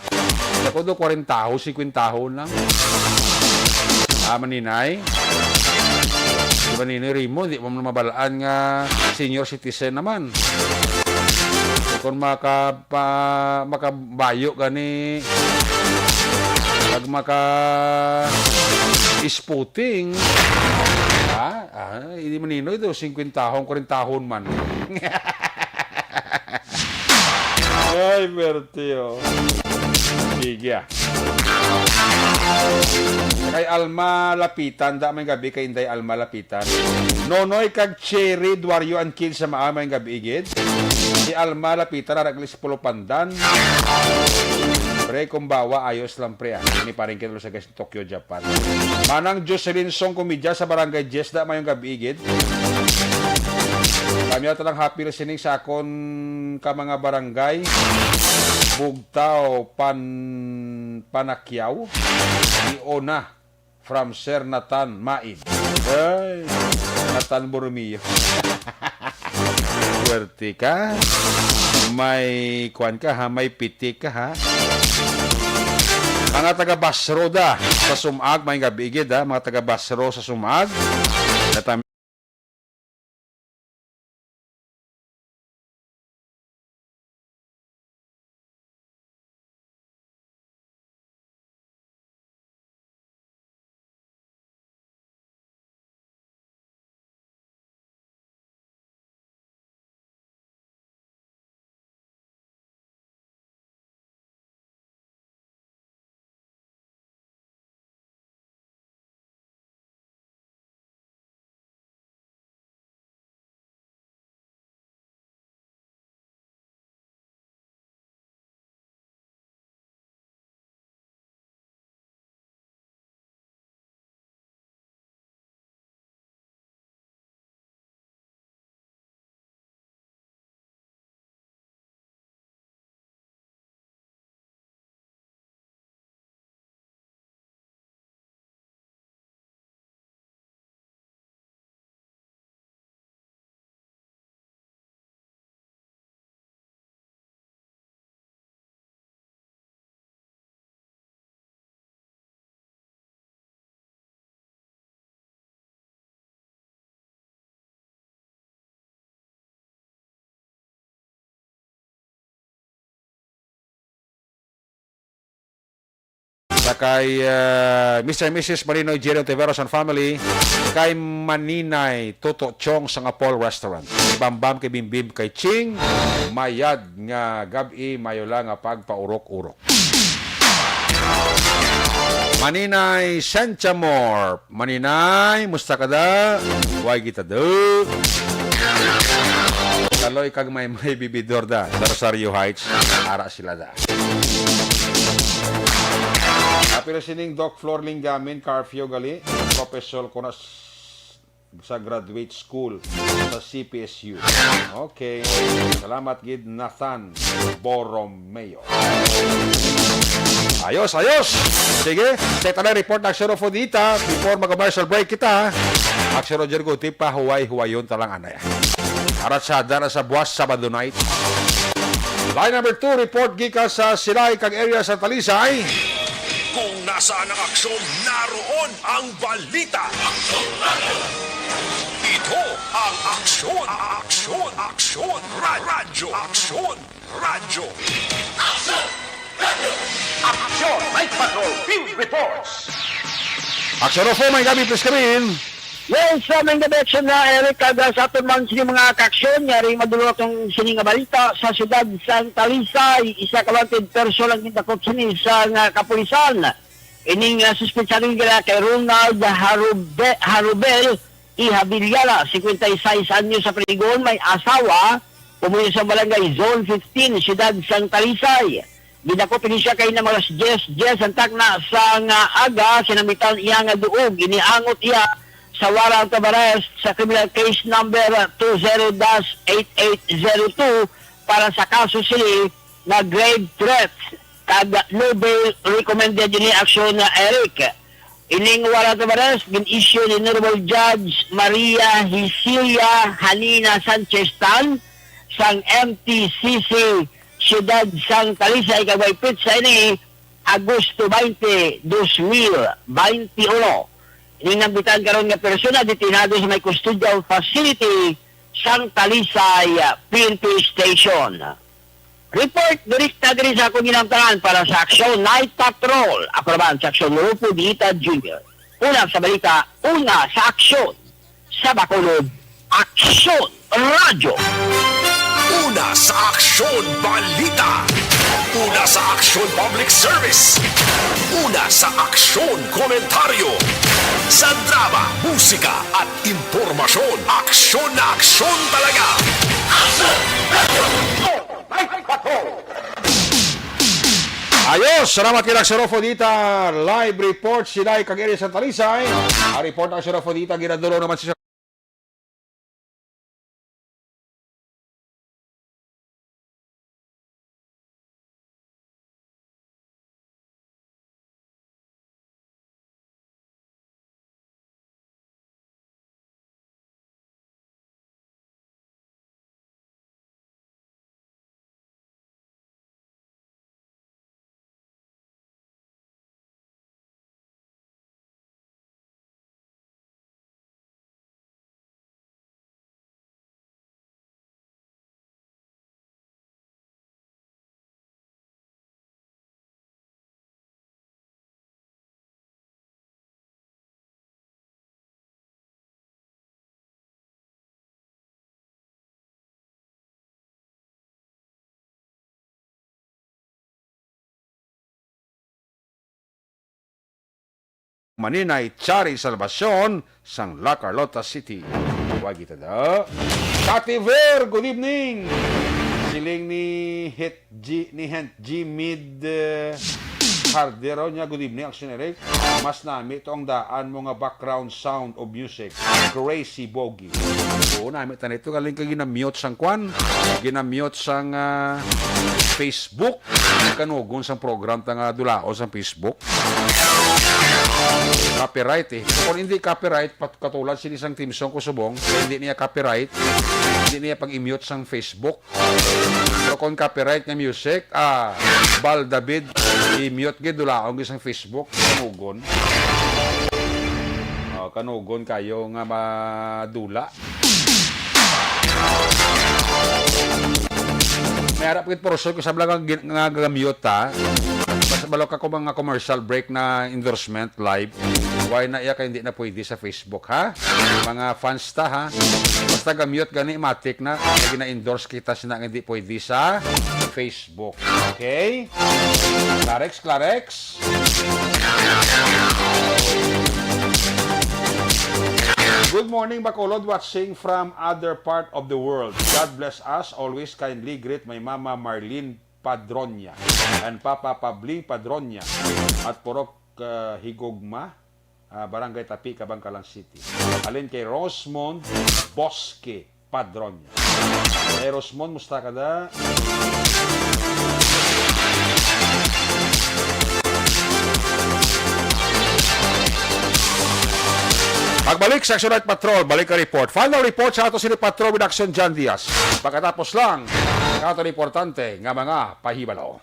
Ako do, kwarenta ho, singkwenta ho lang. Ah, Maninay. Di ba, Ninoy Rimo, di mo mabalaan nga senior citizen naman. Kung maka-, pa-, makabayo gani, pag maka-spooting, ha? Ah, hindi manino ito, singkwentahon, kwarentahon man. Ay, perte, oh. Sige, ah. Kay Alma Lapitan, da, may gabi kay Inday Alma Lapitan. Nonoy kag Cherry Duario and Kids sa Maa, may gabi, gid. Si Alma Lapitan, ara gali sa Pulupandan. Pre, kumbawa, ayos lang, pre, ah. Ini paring kinalo sa guys, Tokyo, Japan. Manang Jocelyn Song Comedian sa Barangay Jess, da, mayong gabi, gid. Kami, ito lang, happy listening sa akon ka mga barangay. Bugtaw, Pan-, Panakyaw, Iona, from Sir Nathan Maid. Ay, Nathan Borromeo. Swerte ka. May kuwan ka, ha? May pitik ka, ha? Mga taga Basro da, sa Sumag, may gabi, gid, ha? Mga taga Basro sa Sumag. Natam- Sa kay, ah, Mister and Missus Marino Jerry Ontiveros and family, kay Maninay Toto Chong sa nga Paul Restaurant. Kay Bambam, kay Bimbim, kay Ching, mayad nga gab-i, mayo lang nga pagpaurok-urok. Maninay Sanchamor, Maninay, musta ka da? Way kita do. Kaloy kag may may bibidor da sa Rosario Heights, ara sila da. Apil sining Doc Flor Linggamin, curfew gali, professor ko na s-, sa graduate school sa C P S U. Okay. Salamat gid, Nathan Borromeo. Ayos, ayos. Sige, sa tanan report, Aksyon Ofo dita, before mag-commercial break kita, Aksyon Roger Guti, pahuway-huwayon ta lang anay. Arat sa dara sa buwas, Sabado night. Line number two, report gikan sa Silay kag area sa Talisay. Kung nasaan ang aksyon, naroon ang balita. Ito ang Aksyon, Aksyon, Aksyon, Ra-, Radyo, Aksyon, Radyo. Aksyon! Aksyon! Night Patrol Field Reports. Aksyon Ofo, may gabi, please, kami. Yes, sa may gabi, aksyon na, Eric, kada sa aton man sini mga kaaksyon, yari madulot ang sini nga balita sa siyudad sang Talisay. Isa ka wanted person ang gindakop sini sa nga kapulisan. Ining, ah, suspetsa rin nila kay Ronald Harube-, Harubel Ihabilyara, cincuenta y seis anyo sa Parigon, may asawa, pumuyo sa Barangay Zone fifteen, siyudad sang Talisay. Gidakop ini siya kay na mga alas diyes, diyes ang takna sa nga aga, sinamitan iya nga duog. Iniangot iya sa warrant of arrest sa criminal case number two zero dash eight eight zero two para sa kaso sini nga grave threats kag no bail recommended ini aksyon nga Eric. Ining warrant of arrest gin-issue ni Honorable Judge Maria Hicilia Hanina Sanchez Tan sang M T C C Siyudad sang Talisay kag may petsa ini, Agosto twenty, dos mil bente uno. Ining nambitan karon nga persona detenado sa may custodial facility sang Talisay, ah, P N P Station. Report direkta diri sa akong ginamtangan para sa Aksyon Night Patrol. Ako naman sa Aksyon, Rufo Dita Junior. Una sa balita, una sa aksyon sa Bacolod, Aksyon Radyo. Una sa Aksyon Balita. Una sa Aksyon Public Service. Una sa Aksyon Komentaryo. Sa drama, musika, at impormasyon, aksyon na aksyon talaga. Aksyon! Radyo! Ayos! Salamat kay Sir Rufo Dita. Live report si Lai kag Eri Santalisay. Ang report ng Sir Rufo Dita, ginadulong naman si Sir Maninay Chari Salvacion sang La Carlota City. Wagi tada. Kativer, good evening. Siling ni Hit G, ni Hent G Mid, eh, Hardero niya, good evening, Action Eric. Mas nami to ang daan mo nga background sound of music. Crazy Bogie. Oo, nami ta nito. Galing ka ginamute sang kwan. Ginamute sang, ah, Facebook. Kanugon sang program ta nga dulaon sang Facebook. Copyright eh. Kung hindi copyright, pat-, katulad sini sang theme song ko subong, hindi niya copyright, hindi niya pag-i-mute sang Facebook. Pero kung copyright nga music, ah, Bal David, i-mute gid, dulaon gid sang Facebook, kanugon. Oh, kanugon kayo nga madula. May harap gid portion ko sa bala nga gin-, nga gagamyot, ha. Basta balo ka ko mga commercial break na endorsement live. Why na iya kay hindi na pwede sa Facebook, ha? Mga fans ta, ha. Basta gamyot gani, matik na, gina-endorse kita sina nga hindi pwede sa Facebook. Okay? Klarex, Klarex. Good morning, Bacolod, watching from other part of the world. God bless us always. Kindly greet my mama, Marlene Padronia, and Papa Pabling Padronia at Purok, uh, Higugma, uh, Barangay Tapi, Kabankalan City. Halin kay Rosmond Bosque Padronia. Hey, Rosmond, musta ka da? Pagbalik sa Action Night Patrol, balik ang report. Final report sa ato sini Patrol with Action John Diaz. Pagkatapos lang, ang ato importante nga mga pahibalo.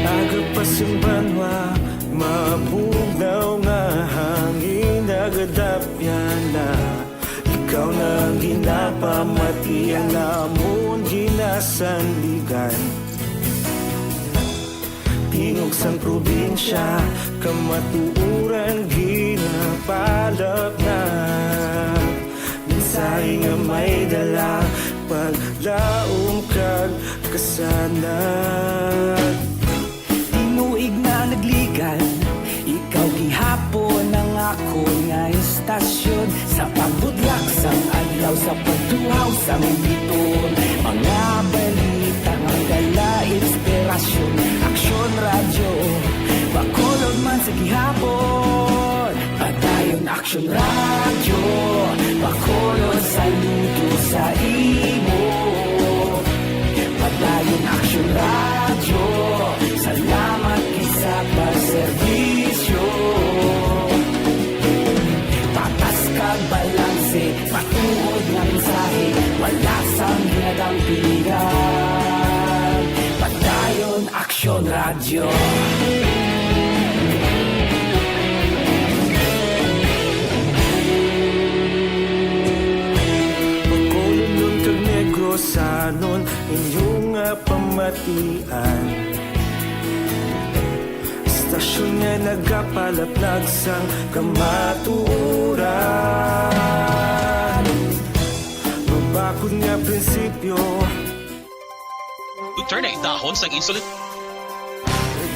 Aga pa sing banwa, mabugnaw nga hangin, nagadapyan na. Ikaw na ang ginapamati, ang amon ginasandigan. Tingog sang probinsya, kamatuoran ginapalapnag. Mensahe nga may dala, paglaom kag kasanag. Tinuig na nagligan, ikaw gihapon ang akon nga istasyon. Sa pagbudlak sang adlaw, sa pagtuhaw sang biton, mga balita nga dala inspirasyon. Aksyon Radyo, Bacolod man sa gihapon. Padayon Aksyon Radyo, Bacolod, saludo sa imo. Padayon Aksyon Radyo, salamat gid sa pagserbisyo. Matuod nga mensahe, wala sang ginadampigan. Padayon Aksyon Radyo. Bacolodnon kag Negrosanon, inyo nga pamatian. Istasyon nga nagapalaplag sang kamatuoran. Mabakod nga prinsipyo. Duterte, dahon sang insulin.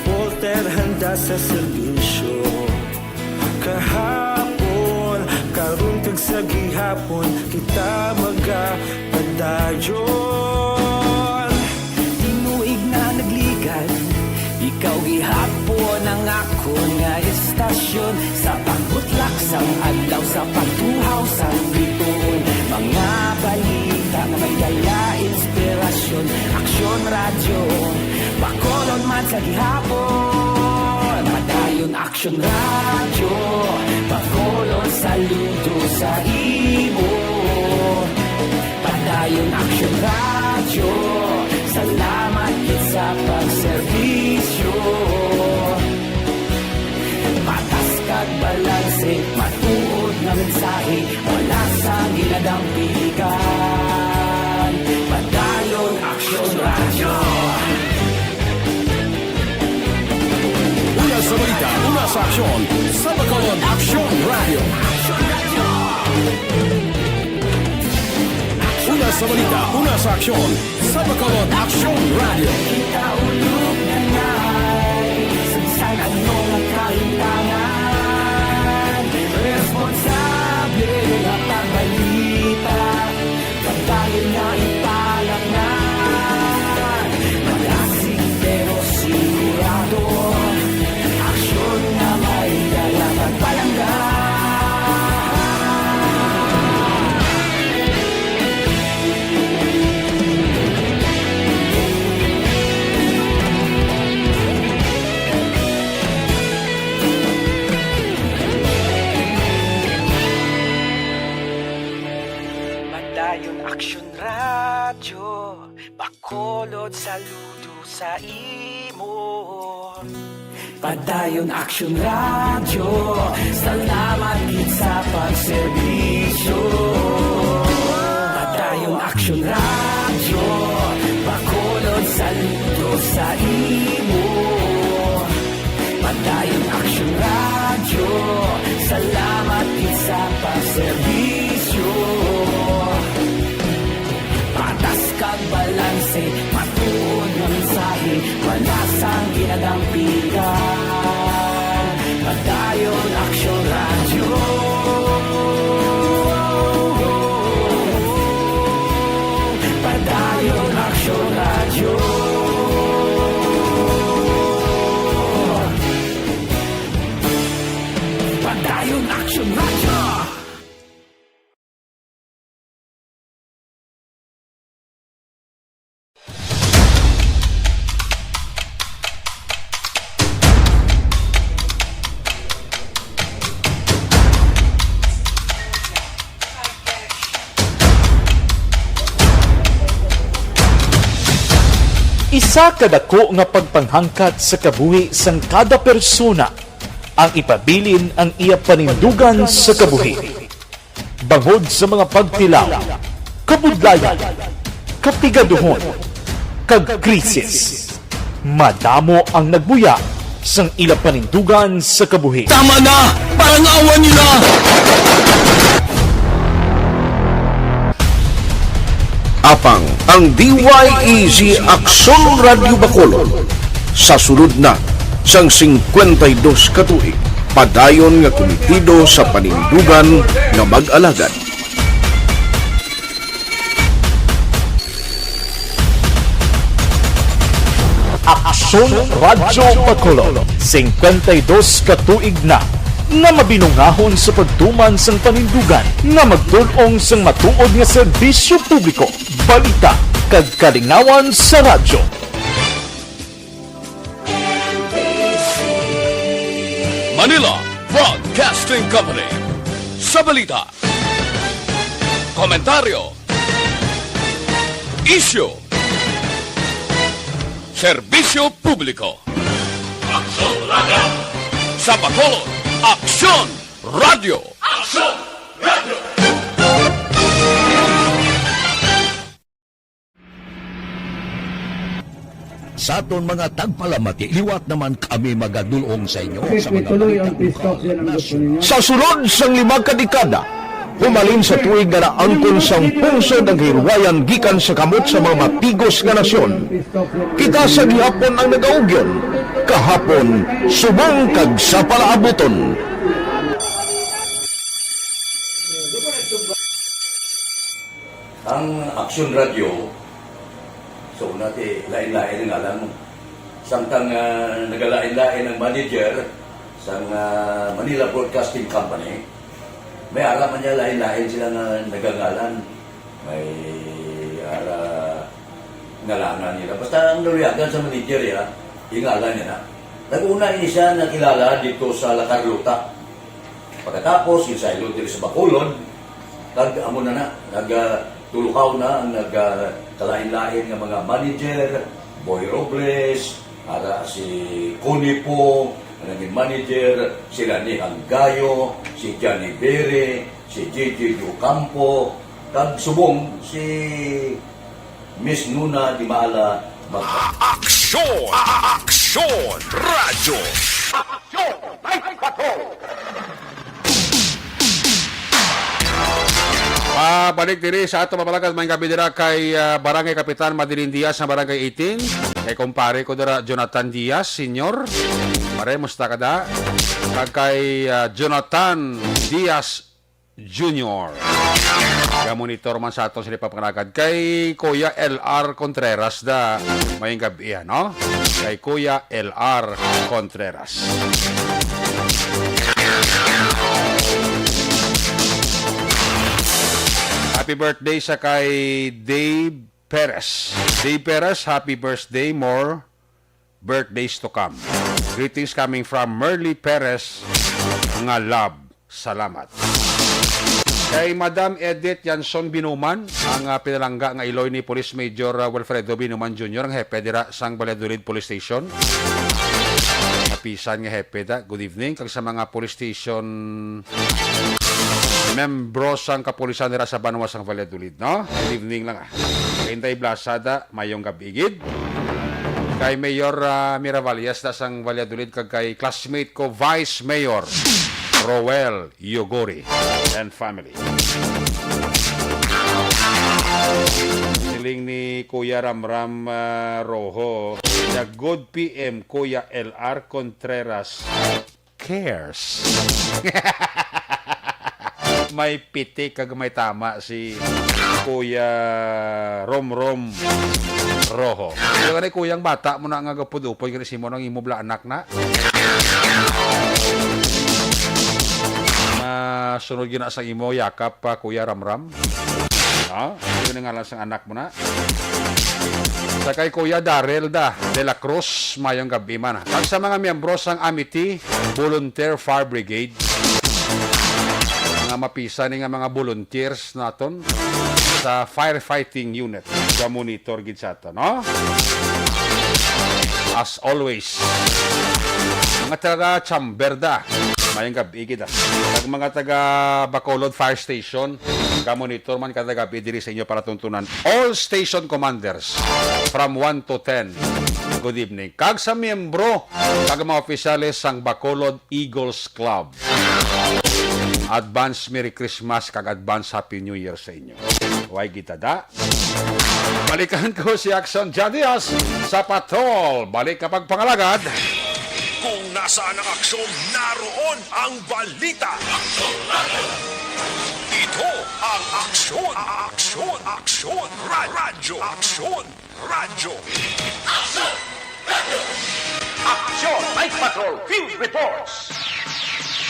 Voltaire, handa sa serbisyo. Kahapon, karon, kag sa gihapon, kita magapadayon. Tinuig na nagligad, ikaw gihapon ang akon nga istasyon. Sa pagbutlak sang adlaw, sa pagtuhaw sang bituon, mga balita nga may dala inspirasyon. Aksyon Radyo, Bacolod man sa gihapon. Padayon Aksyon Radyo, Bacolod, saludo sa imo. Padayon Aksyon Radyo, salamat gid sa pagserbisyo. Patas kag balanse, matuod nga mensahe, wala sang ginadampigan. Padayon Aksyon Radyo. Una sa balita, una sa aksyon, sa Bacolod Aksyon Radyo. Una sa balita, una sa aksyon, sa Bacolod Aksyon Radyo. Kita ulog na ngay, sa bisan ano nga kahintangan, responsable nga pagbalita, pagdayon nga ipalangnan. Malasig pero sigurado, aksyon nga may dala pagpalangga. Padayon Aksyon Radyo, Bacolod, saludo sa imo. Padayon Aksyon Radyo, salamat gid sa pagserbisyo. Padayon Aksyon Radyo, Bacolod, saludo sa imo. Padayon Aksyon Radyo, salamat gid sa pagserbisyo. Patas kag balanse, matuod nga mensahe, wala sang ginadampigan. Padayon Aksyon Radyo. Padayon Aksyon Radyo. Padayon Aksyon Radyo. Isa ka dako nga pagpanghangkat sa kabuhi sang kada persona ang ipabilin ang iya panindugan sa kabuhi. Bangod sa mga pagtilaw, kabudlayan, kapigaduhon, kag krisis, madamo ang nagbuya sang ila panindugan sa kabuhi. Tama na! Parang awa nila! Apang ang D Y E G Aksyon Radyo Bacolod sa sulod na sang singkwenta y dos ka tuig, padayon nga kumitido sa panindugan nga mag-alagad. Aksyon Radyo Bacolod, singkwenta y dos ka tuig na nga mabinungahon sa pagtuman sang panindugan nga magtul-ong sang matuod nga serbisyo publiko, balita, kag kalingawan sa radyo. Manila Broadcasting Company. Sa balita. Komentaryo. Isyu. Serbisyo publiko. Aksyon Radio. Sa Bacolod, Aksyon Radio. Aksyon Radio. Sa aton mga tagpalamati, liwat naman kami magadulong sa inyo sa mga balita lokal. Sa sulod sang lima ka dekada, humalin sa tuig nga naangkon sang pungsod ang kahilwayan gikan sa kamot sa mga matigos nga nasyon, kita sa gihapon ang nagaugyon, kahapon, subong kag sa palaabuton. Ang Aksyon Radio, so, una ti, lain-lain ang ngalan mo. Samtang, ah, nagalain-lain ang manager sang, ah, Manila Broadcasting Company, may ara man niya lain-lain sila nga nagangalan. May ara ngalangan nila. Basta ang naluyagan sa manager, ya, ingalan niya na. Nag-una ini siya nakilala dito sa La Carlota. Pagkatapos, yung saylo diri sa Bacolod, kag amo na na, nag, ah, tulukaw na ang nag, ah, kalain-lain nga mga manager, Boy Robles, ara si Connie Po, nga naging manager, si Rani Anggayo, si Johnny Bere, si J J Ocampo, kag subong si Miss Nuna Dimala Magda. Aksyon! Aksyon! Radyo! Aksyon! Night Patrol! Ah, balik diri sa ato mapalagad, may gabi dira kay, ah, Barangay Kapitan Madeline Diaz sa Barangay eighteen. Kay kumpare ko dira, Jonathan Diaz Senior. Pare, musta ka da? Kag kay, ah, Jonathan Diaz Junior. Ga-monitor man sa aton sila papangalagad. Kay Kuya L R Contreras da, mayong gabi, ano? Kay Kuya L R Contreras. Happy birthday sa kay Dave Perez. Dave Perez, happy birthday, more birthdays to come. Greetings coming from Merly Perez nga love. Salamat. Kay Madam Edith Yanson Binuman, ang, ah, pinalangga nga iloy ni Police Major, ah, Wilfredo Binuman Junior, ang hepe dira sang Valladolid Police Station. Mapisan nga hepe da. Good evening. Kag sa mga police station membro sang kapulisan dira sa banwa sang Valladolid, no? Good evening lang, ah. Kay Inday Blasada, mayong gabi gid. Kay Mayor, ah, Miravalles da sang Valladolid, kag kay classmate ko, Vice Mayor Roel Yogori and family. Siling ni Kuya Ramram, ah, Rojo, the good P M, Kuya L R Contreras cares. May pitik kag may tama si Kuya Romrom Rojo. Yung nga kuyang bata mo na nga gapud-upod, gani si mo nang imo bla anak na. Masunod yun na sa imo yakap pa, Kuya Ramram. No? Yun ang ngalan sang anak mo na. Sa kay Kuya Darrell da de la Cruz, mayong gabi man. Kag sa mga miyembro sang Amity Volunteer Fire Brigade, nga mapisa ni nga mga volunteers naton sa firefighting unit, ga-monitor gid sa aton, no? As always, mga taga Chamber da, mayong gabi gid, ah. Kag mga taga Bacolod Fire Station, ga-monitor man kada gabi diri sa inyo palatuntunan. All station commanders from one to ten. Good evening. Kag sa miyembro kag mga opisyales sang Bacolod Eagles Club, advance Merry Christmas kag advance Happy New Year sa inyo. Way kita da. Balikan ko si Action John Diaz sa Patrol. Balik ka pagpangalagad. Kung nasaan ang aksyon, naroon ang balita. Ito ang Aksyon, Aksyon, Aksyon, Ra-, Radyo, Aksyon, Radyo. Aksyon! Night Patrol Field Reports!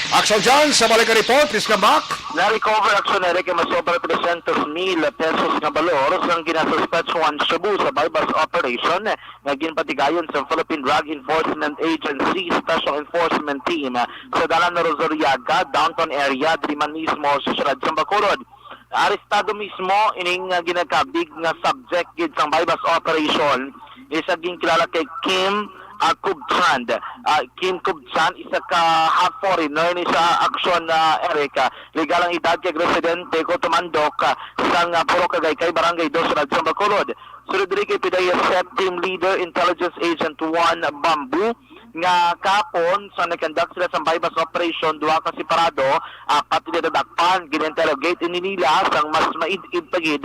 Action John, sa balik ka report, please come back. Na-recover, Action Eric, ang masobra trescientos mil pesos nga balor sang ginasuspetsuhan shabu sa buy-bust operation nga ginpatigayon sa Philippine Drug Enforcement Agency Special Enforcement Team sa Dalan Rosariaga, downtown area, diri man mismo sa siyudad sa Bacolod. Arestado mismo ining, ah, ginakabig nga subject gid sang buy-bust operation, isa ginkilala kay Kim, ah, Kubchand. Ah, Kim Kubchand, isa ka half foreigner ni sa aksyon, ah, Eric. Ah, legal ang edad kay residente ko tumandok, ah, sang, ah, Purok Agaycay, Barangay Dos, Radyo Bacolod. Sulod diri kay PDEA Set Team Leader Intelligence Agent one Bamboo, nga kahapon sa nag-conduct sila sa buy-bust operation, duha ka separado, apat ini nadakpan. Gin-interrogate ini nila sang mas maid-id pa gid,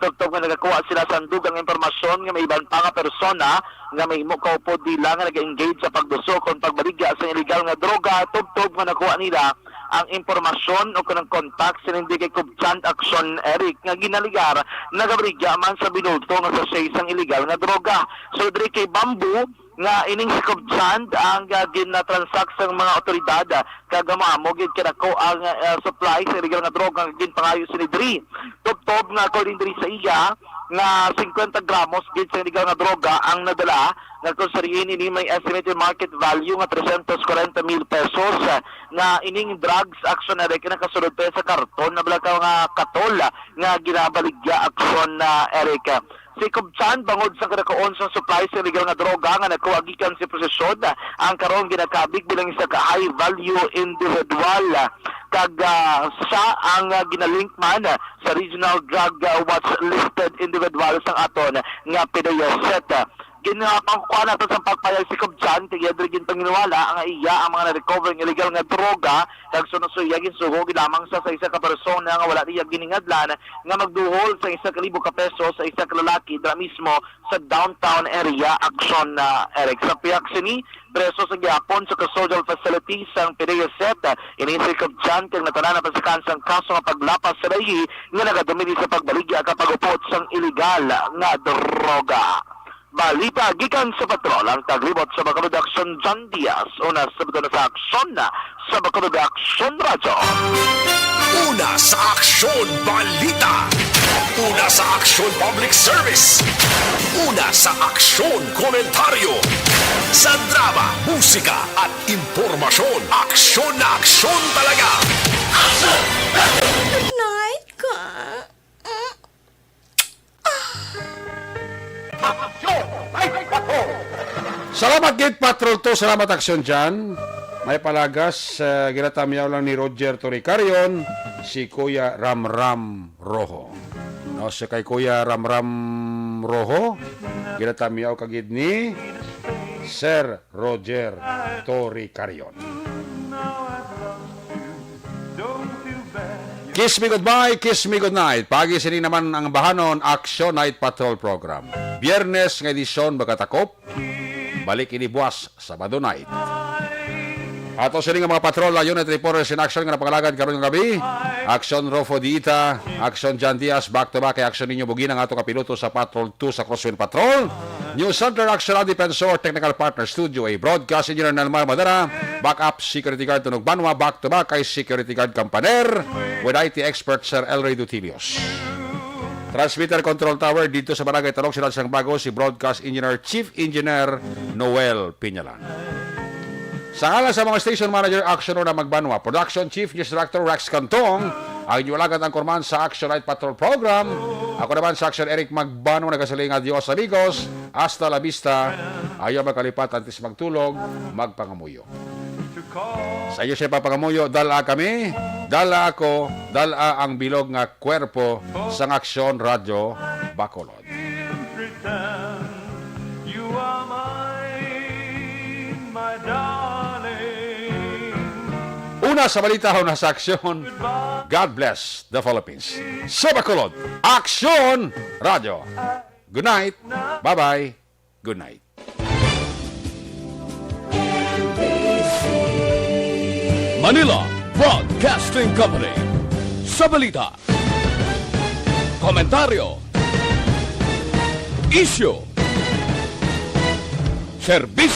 tubtob nga nagakuha sila sang dugang impormasyon nga may iban pa nga persona nga mahimo kaupod nila nga nag-engage sa pagduso kon pagbaligya sa illegal nga droga, tubtob nga nakuha nila ang impormasyon o kanang contact sa hindi kay Kubchand Action Eric nga ginaligar nagabaligya man sa binulto nga sachet sang illegal nga droga. So diri kay Bamboo, nga ining si Kubchand ang, ah, gin-transact sang mga awtoridad, ah, kag amo-amo gid kanako ang, ah, supply sa illegal nga droga nga ginpangayo sini diri. Tubtob nga according diri sa iya nga fifty gramos gid sa illegal nga droga ang nadala, nga kung sariin ini may estimated market value nga trescientos cuarenta mil pesos, ah, nga ining drugs action na rin nakasulod pa sa karton na bala ka nga katol, ah, nga ginabaligya action na Eric. Si Kubchan, bangod sa kadakuon sang supply sa illegal nga droga nga nakuha gikan sa posesyon, ang karon ginakabig bilang isa ka high value individual, kag, ah, siya ang, ah, ginalink man sa regional drug, ah, watch listed individual sang aton nga PDEA Set. Ginapangkuha nato sa pagpayag si Kubchan kay iya diri ginpanginwala nga iya ang mga na-recover nga illegal nga droga, kag suno sa iya ginsugo gid lamang sa, sa isa ka persona nga wala niya giningadlan nga magduhol sa isa ka libo ka pesos sa isa ka lalaki dira mismo sa downtown area. Action, ah, Eric. Sa pihak sini, preso sa gihapon sa custodial facility sang PDEA Set, ah, ini si Kubchan kag natanan na pasakan sang kaso nga paglapas sa bayi nga nagadomini sa pagbaligya ka pag-upod sang illegal nga droga. Balita gikan sa patrol ang taglibot sa mga production John Diaz. Una sa buto na sa aksyon na sa Bacolod Aksyon Radyo. Una sa Aksyon Balita. Una sa Aksyon Public Service. Una sa Aksyon Komentaryo. Sa drama, musika at impormasyon, aksyon na aksyon talaga. Good night, ka. Salamat gid, Patrol two. Salamat, Aksyon Jan. May palagas, ah, ginatamyaw lang ni Roger Toricarion, si Kuya Ramram Rojo. No, si kay Kuya Ramram Rojo, ginatamyaw kagid ni Sir Roger Toricarion. Kiss me goodbye, kiss me goodnight. Pagi sini naman ang bahanon, Action Night Patrol Program. Biyernes nga edisyon, magatakop. Balik ini buwas, Sabado night. Ato sini nga mga patrol, unit reporters in action nga napangalagan karon nga gabi. Action Rofo Diita, Action Jan Diaz, back to back kay action ninyo bugi ang ato kapiloto sa Patrol two sa Crosswind Patrol. News Center Action Andy Pensor, technical partner Studio A, broadcast engineer Nelmar Madara, backup security guard Tunog Banwa, back to back kay security guard Kampaner, with I T expert Sir Elray Dutilios. Transmitter control tower dito sa Barangay Talong, Siyudad sang Bago, si broadcast engineer, Chief Engineer Noel Piñalan. Sa ngalan sa mga station manager, Action Una Magbanwa, production chief, news director Rex Cantong, ang inyo alagad ang kurman sa Action Night Patrol Program. Ako naman sa Action Eric Magbanwa, nagasiling, adios amigos, hasta la vista, ayaw magkalipat antes magtulog, magpangamuyo. Sa iyo siya papangamuyo, dala kami, dala ako, dala ang bilog nga kwerpo sang Aksyon Radyo Bacolod. Pretend you are mine, my darling. Una sa balita, una sa aksyon. God bless the Philippines. Sa Bacolod, Aksyon Radyo. Good night. Bye-bye. Good night. Manila Broadcasting Company. Sa balita, komentaryo, isyu, serbisyo.